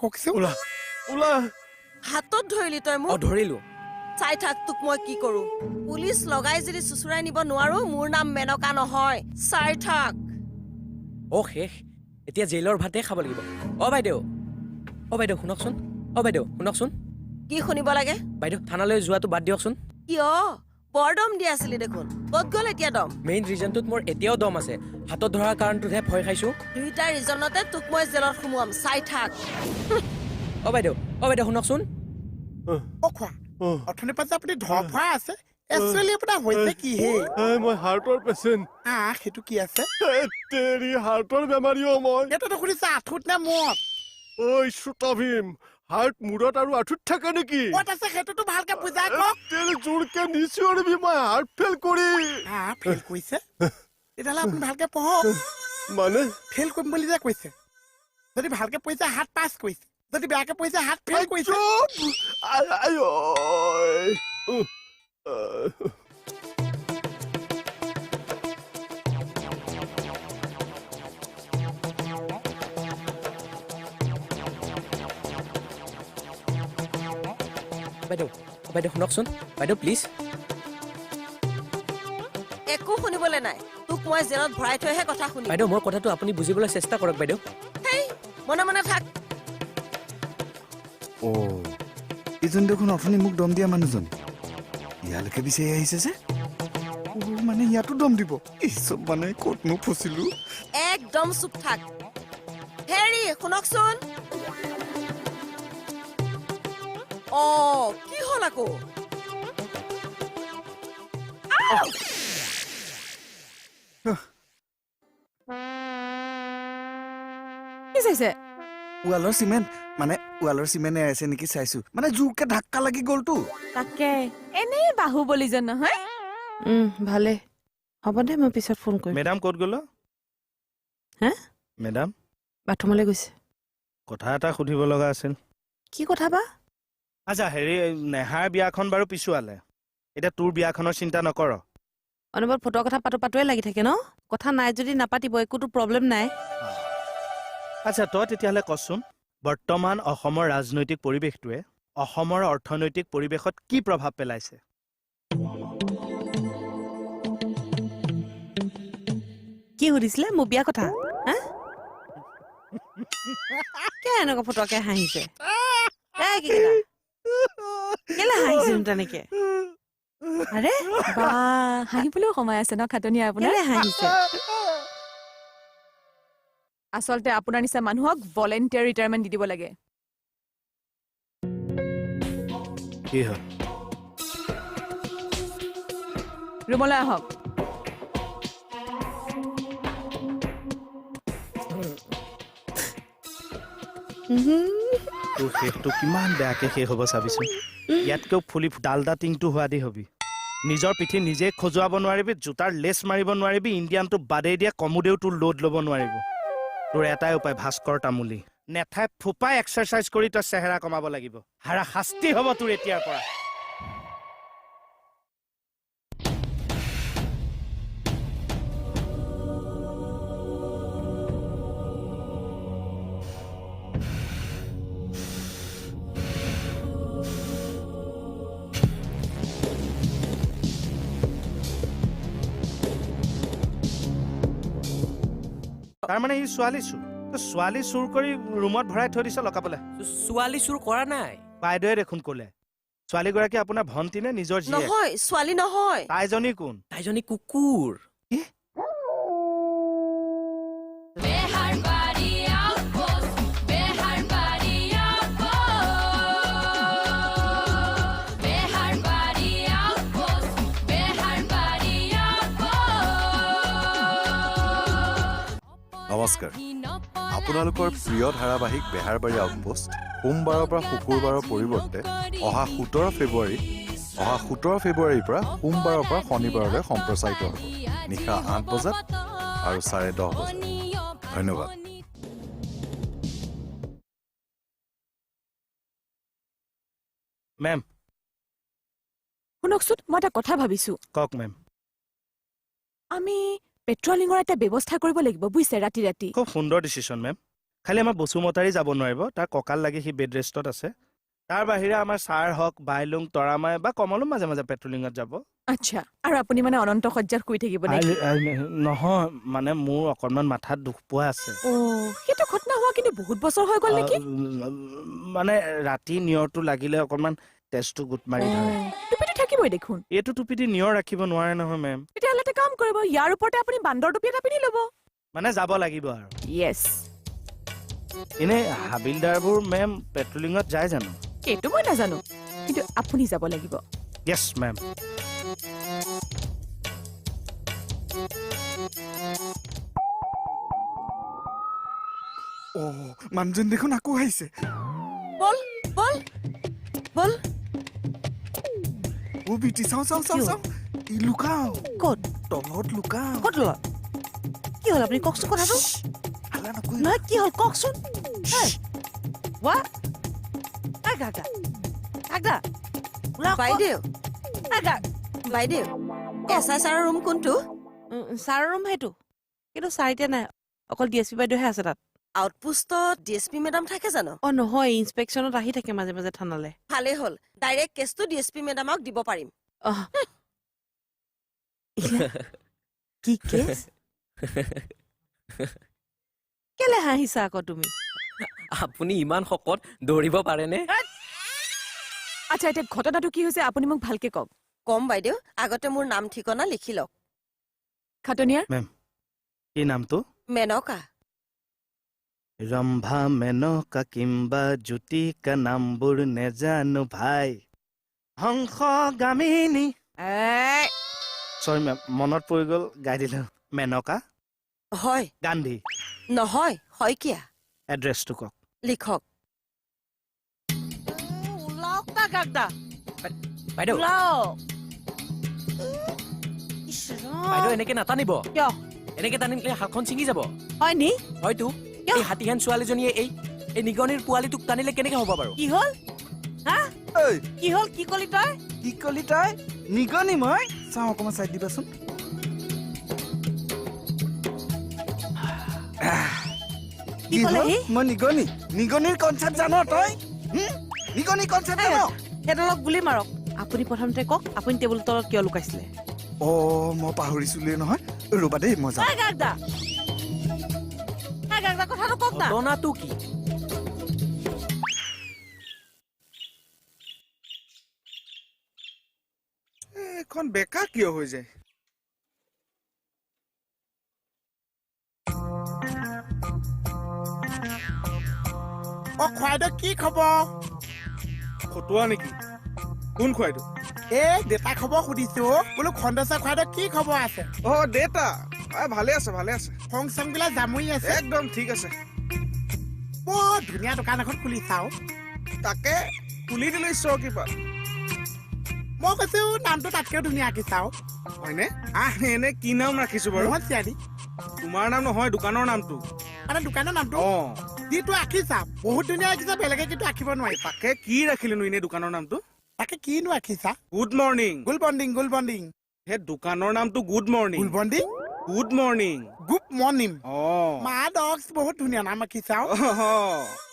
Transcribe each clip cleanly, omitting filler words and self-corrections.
কওকচোন। ওলা ওলা। হাতত ধৰিলি তই মোক? ধৰিলো। চাই থাক তোক মই কি কৰো। পুলিচ লগাই যদি চুচুৰাই নিব নোৱাৰো মোৰ নাম মেনকা নহয়। চাই থাক। অ শেষ, এতিয়া জেইলৰ ভাতে খাব লাগিব। অ বাইদেউ, অ বাইদেউ শুনকচোন, অ বাইদেউ শুনকচোন। কি শুনিব লাগে? বাইদেউ থানালৈ যোৱাটো বাদ দিয়কচোন। কিয়? বৰ দম দি আছিলি দেখোন, ক'ত গ'ল এতিয়া দম? মেইন ৰিজনটোত মোৰ এতিয়াও দম আছে, হাতত ধৰাৰ কাৰণটোতহে ভয় খাইছো। দুইটা ৰিজনতে তোক মই জেলত সোমোৱাম, চাই থাক। অ বাইদেউ, অ বাইদেউ শুনকচোন। অ খোৱা, অথনিৰ পৰা যে আপুনি ধৰফৰাই আছে, একচুৱেলি আপোনাৰ হৈছে কি হে? মই হাৰ্টৰ পেচেণ্ট। আহ, সেইটো কি আছে? তেৰি হাৰ্টৰ বেমাৰীও মই। এইটোতো সুধিছে আঁঠুত নে মূৰত? ঐ শ্ৰোতা ভীম, হাৰ্ট মূৰত আৰু আঁঠুত থাকে নেকি? ক'ত আছে সেইটোতো ভালকে বুজাই কওক। তেৰি জোৰকে নিচিঞৰিবি, মই হাৰ্ট ফেইল কৰি। আহ, ফেইল কৰিছে? তেতিয়াহ'লে আপুনি ভালকে পঢ়ক। মানে? ফেইল কৰিম বুলি যে কৈছে, যদি ভালকে পঢ়িছে হাৰ্ট পাছ কৰিছে, যদি বেয়াকে পঢ়িছে হাৰ্ট ফেইল কৰিছে। বাইদেউ, বাইদেউ শুনকচোন, বাইদেউ প্লিজ। একো শুনিবলৈ নাই, তোক মই জেলত ভৰাই থৈহে কথা শুনিম। বাইদেউ মোৰ কথাটো আপুনি বুজিবলৈ চেষ্টা কৰক বাইদেউ। হেই, মনে মনে থাক। অ, এইজন দেখোন অথনি মোক দম দিয়া মানুহজন ইয়ালৈকে বিচাৰি আহিছে যে। মানে ইয়াতো দম দিব? এই চব মানে ক'ত মই ফচিলো। একদম চুপ থাক। হেৰি শুনকচোন। অ কি হ'ল আকৌ? কি চাইছে? ৱালৰ চিমেণ্ট, মানে ৱালৰ চিমেণ্ট এৰাইছে নেকি চাইছো, মানে জোৰকে ধাক্কা লাগি গ'লতো। তাকে এনেই বাহুবলী যেন নহয়। ভালে হ'ব দে, মই পিছত ফোন কৰিম। মেডাম ক'ত গ'ল? হা মেডাম বাথৰুমলৈ গৈছে। কথা এটা সুধিব লগা আছিল। কি কথা বা? আচ্ছা হেৰি, নেহাৰ বিয়াখন বাৰু পিছুৱালে, এতিয়া তোৰ বিয়াখনৰ চিন্তা নকৰ। অনবৰত ফটোৰ কথা পাতো পাতোৱে লাগি থাকে ন? কথা নাই যদি নাপাতিব, একোতো প্ৰব্লেম নাই। আচ্ছা তই তেতিয়াহ'লে কচোন, বৰ্তমান অসমৰ ৰাজনৈতিক পৰিৱেশটোৱে অসমৰ অৰ্থনৈতিক পৰিৱেশত কি প্ৰভাৱ পেলাইছে? কি সুধিছিলে? মোৰ বিয়া কথা? হা, কিয় এনেকুৱা ফটোকে হাঁহিছে? কেলে হাঁহিছে তেনেকে? আৰে বা, হাঁহিবলৈও সময় আছে ন খাটনিয়া আপোনাৰ? হাঁহিছে। আচলতে আপোনাৰ নিচিনা মানুহক ভলেণ্টিয়াৰ ৰিটায়াৰমেণ্ট দি দিব লাগে। কি হ'ল? ৰুমলৈ আহক। তোৰ শেষটো কিমান বেয়াকে শেষ হ'ব চাবিচোন। ইয়াতকেও ফুলি ডালদা টিংটো হোৱা দি হবি। নিজৰ পিঠি নিজে খজুৱাব নোৱাৰিবি, জোতাৰ লেচ মাৰিব নোৱাৰিবি, ইণ্ডিয়ানটো বাদেই দিয়া, কমোদেও তোৰ লোড ল'ব নোৱাৰিব। তোৰ এটাই উপায়, ভাস্কৰ তামুলী নেঠাই ফোপাই এক্সাৰচাইজ কৰি তই চেহেৰা কমাব লাগিব। হাৰা শাস্তি হ'ব তোৰ এতিয়াৰ পৰা। তাৰমানে ই ছোৱালী চুৰ, ছোৱালী চুৰ কৰি ৰুমত ভৰাই থৈ দিছে লকাবলে। ছোৱালী চুৰ কৰা নাই, বাইদেৱে দেখোন ক'লে। ছোৱালীগৰাকী আপোনাৰ ভণ্টি নে নিজৰ জীয়েক? নহয়, ছোৱালী নহয়। তাইজনী কোন? তাইজনী কুকুৰ। নমস্কাৰ, আপোনালোকৰ প্ৰিয় ধাৰাবাহিক বেহাৰবাৰী আউটপোষ্ট সোমবাৰৰ পৰা শুকুৰবাৰৰ পৰিৱৰ্তে অহা 17 ফেব্ৰুৱাৰীৰ পৰা সোমবাৰৰ পৰা শনিবাৰলৈ সম্প্ৰচাৰিত হ'ব নিশা 8 বজাত আৰু 10:30 বজাত। ধন্যবাদ। মেম শুনকচোন, মই এটা কথা ভাবিছো। কওক মেম। আমি পেট্ৰলিঙৰ এটা ব্যৱস্থা কৰিব লাগিব বুজিছে, ৰাতি ৰাতি। খুব সুন্দৰ ডিচিশ্যন মেম। খালি আমাৰ বসুমতাৰী যাব নোৱাৰিব, তাৰ কঁকাল লাগি সি বেড ৰেষ্টত আছে। তাৰ বাহিৰে আমাৰ ছাৰ হওক, বাইলুং, তৰামাই বা কমলো মাজে মাজে পেট্ৰলিঙত যাব। আচ্ছা, আৰু আপুনি মানে অনন্ত শয্যাত শুই থাকিব নেকি? নহয়, মানে মোৰ অকণমান মাথাত দুখ পোৱা আছে। সেইটো ঘটনা হোৱা কিন্তু বহুত বছৰ হৈ গ'ল নেকি? মানে ৰাতি নিয়ৰটো লাগিলে অকণমান তেজটো গোট মাৰি ধৰে। টুপিটো থাকিবই দেখোন। এইটো টুপি দি নিয়ৰ ৰাখিব নোৱাৰে নহয় মেম। তেতিয়াহ'লে এটা কাম কৰিব, ইয়াৰ ওপৰতে আপুনি বান্দৰ টুপি এটা পিন্ধি ল'ব। মানে যাব লাগিব আৰু। য়েছ। এনেই হাবিলদাৰবোৰ মেম পেট্ৰলিঙত যায় জানো? সেইটো মই নাজানো, কিন্তু আপুনি যাব লাগিব। য়েছ মেম। অ, মানুহজন দেখোন আকৌ আহিছে। বল বল বল। অ বিটি, চাওঁ চাওঁ চাওঁ চাওঁ, ই লুকাও। ক'ত? তলত লুকাও। ক'ত তলত? কি হ'ল আপুনি কওকচোন কথাটো। নহয়, কি হ'ল কওকচোন। বাইদেউ, বাইদেউ, এছ I ছাৰৰ ৰুম কোনটো? ছাৰৰ ৰুম সেইটো, কিন্তু ছাৰ এতিয়া নাই, অকল ডি এছ পি বাইদেউহে আছে তাত। আউটপোষ্টত ডি এছ পি মেডাম থাকে জানো? অ নহয়, ইনস্পেকশ্যনত আহি থাকে মাজে মাজে থানালে। ভালেই হ'ল, ডাইৰেক্ট কেছটো ডি এছ পি মেডামক দিব পাৰিম। কি কেছ? কেলে হাঁহিছা আকৌ তুমি? আপুনি ইমান শকত, দৌৰিব পাৰেনে? আচ্ছা, এতিয়া ঘটনাটো কি হৈছে আপুনি মোক ভালকে কওক। কম বাইদেউ, আগতে মোৰ নাম ঠিকনা লিখি লওক। খাটনিয়াৰ মেম, কি নামটো? মেনকা। ৰম্ভা, মেনকা কিম্বা জ্যোতিকা, নামবোৰ নেজানো ভাই। হংস গামিনী। চৰি মেম, মনত পৰি গ'ল, গাই দিলো। মেনকা হয়। গান্ধী নহয়, শইকীয়া। এড্ৰেছটো কওক। লিখক। বাইদেউ, বাইদেউ এনেকে নাটানিব। কিয়? এনেকে টানিলে হাতখন ছিঙি যাব। হয় নি? হয়তো। এই হাতীহেন ছোৱালীজনীয়ে এই নিগনিৰ পোৱালিটোক টানিলে কেনেকে হ'ব বাৰু? কি হ'ল? হা, কি হ'ল? কি কলি তই? কি কলি তই? নিগনি মই? চাওঁ অকণমান চাইড দিবাচোন। কি ক'লে সি? মই নিগনি। নিগনিৰ কনচেপ্ট জান তই? নিগনি কনচেপ্ট জান? সেইডালক গুলি মাৰক। আপুনি প্ৰথমতে কওক, আপুনি টেবুল তলত কিয় লুকাইছিলে? অ, মই পাহৰিছিলোৱে নহয়। ৰ'বা দেই, মই যাওঁ। কথাটো কওক না। ঘটনাটো কি? এইখন বেকা কিয় হৈ যায়? অ খুৱাইদেউ, কি খবৰ? ফটোৱা নেকি? কোন খুৱাইদেউ? এই দেউতা খবৰ সুধিছো, বোলো খণ্ডেশ্বৰ খুৱাইদেউ কি খবৰ আছে? অ দেউতা ভালে আছে, ভালে আছে। খং চংবিলাক জামুৰি আছে? একদম ঠিক আছে। বৰ ধুনীয়া দোকান এখন খুলিছা। তাকে খুলি দিলো ঈশ্বৰৰ কৃপাত। মই কৈছো নামটো তাতকেও ধুনীয়া আঁকিছা। হয়নে? আহ, এনে কি নাম ৰাখিছো বাৰু? চিয়াৰী। তোমাৰ নাম নহয়, দোকানৰ নামটো। মানে দোকানৰ নামটো? অ, যিটো আঁকিছা বহুত ধুনীয়া আঁকিছা, বেলেগে কিন্তু আঁকিব নোৱাৰি। তাকে কি ৰাখিলেনো এনে দোকানৰ নামটো? তাকে কিনো আঁকিছা? Good morning. Good bonding, good bonding. সেই দোকানৰ নামটো good morning. Good bonding? Good morning. Good morning. অ মা ডগছ, বহুত ধুনীয়া নাম আঁকিছা।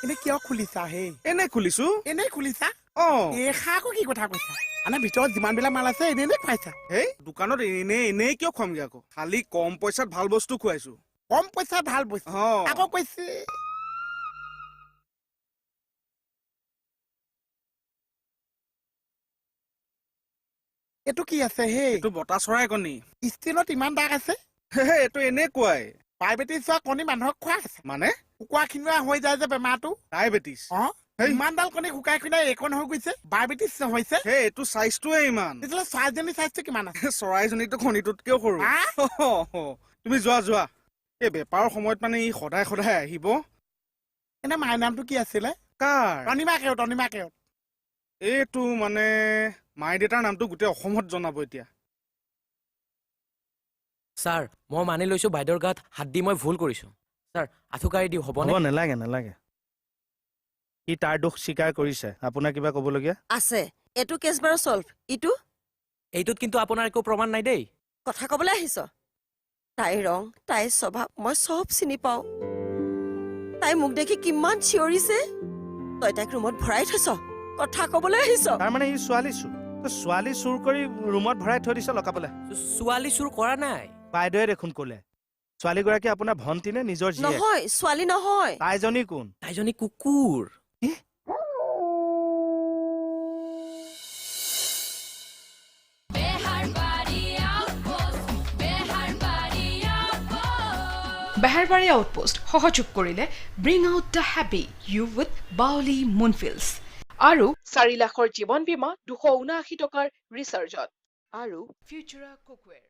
এনে কিয় খুলিছা হে? এনে খুলিছো। এনে খুলিছা? অ। এই আকৌ কি কথা কৈছা? মানে ভিতৰত যিমানবিলাক মাল আছে এনে এনেই খুৱাইছা? হেই, দোকানত এনে এনেই কিয় খুৱামগে আকৌ? খালি কম পইচাত ভাল বস্তু খুৱাইছো। কম পইচাত ভাল বস্তু? আকৌ কৈছে। এইটো কি আছে হে? এইটো বতা চৰাই কণী। ষ্টিলত ইমান দাগ আছে? এইটো এনেকুৱাই। ডায়েবেটিছ হোৱা কণী মানুহক খোৱা আছে। মানে? শুকোৱা খিনোৱা হৈ যায় যে বেমাৰটো। ডায়েবেটিছ? অ, ইমানডাল কণী শুকাই খিনাই এইকণ হৈ গৈছে, ডায়েবেটিছ হৈছে। এইটো চাইজটোৱে ইমান। তেতিয়াহ'লে চৰাইজনী চাইজটো কিমান আছে? চৰাইজনীটো কণীটোতকেও সৰু। তুমি যোৱা যোৱা। এই বেপাৰৰ সময়ত মানে ই সদায় সদায় আহিব। এনে মাৰ নামটো কি আছিলে? কাৰ? তনিমা কেওট। তনিমা কেওট। এইটো মানে মাই দেউতাৰ নামটো গোটেই অসমত জনাব এতিয়া। ছাৰ, মই মানি লৈছো বাইদেউৰ গাত হাত দি মই ভুল কৰিছো। ছাৰ, আঁঠু কাঢ়ি দিওঁ হ'বনে? হ'ব, নালাগে নালাগে। সি তাৰ দোষ স্বীকাৰ কৰিছে। আপোনাৰ কিবা ক'বলগীয়া আছে? এইটো কেছ বাৰু চল্ভ। ইটো এইটোত কিন্তু আপোনাৰ একো প্ৰমাণ নাই দেই। কথা ক'বলৈ আহিছ? তাইৰ ৰং, তাইৰ স্বভাৱ মই চব চিনি পাওঁ। তাই মোক দেখি কিমান চিঞৰিছে। তই তাইক ৰুমত ভৰাই থৈছ, কথা কবলৈ আহিছ। তাৰমানে ই ছোৱালী চোৰ? তই ছোৱালী চুৰ কৰি ৰুমত ভৰাই থৈ দিছ লকাবলে? ছোৱালী চুৰ কৰা নাই। বাইদেৱে দেখোন ক'লে। ছোৱালীগৰাকী আপোনাৰ ভণ্টি নে নিজৰ জীয়েক? নহয়, ছোৱালী নহয়। তাইজনী কোন? তাইজনী কুকুৰ। বেহাৰবাৰী আউটপোষ্ট সহযোগ কৰিলে bring out the happy you with Baoli Moonfields আৰু 4 লাখৰ জীৱন বীমা 279 টকাৰ ৰিচাৰ্জত আৰু ফিউচাৰা কুকৱেৰ।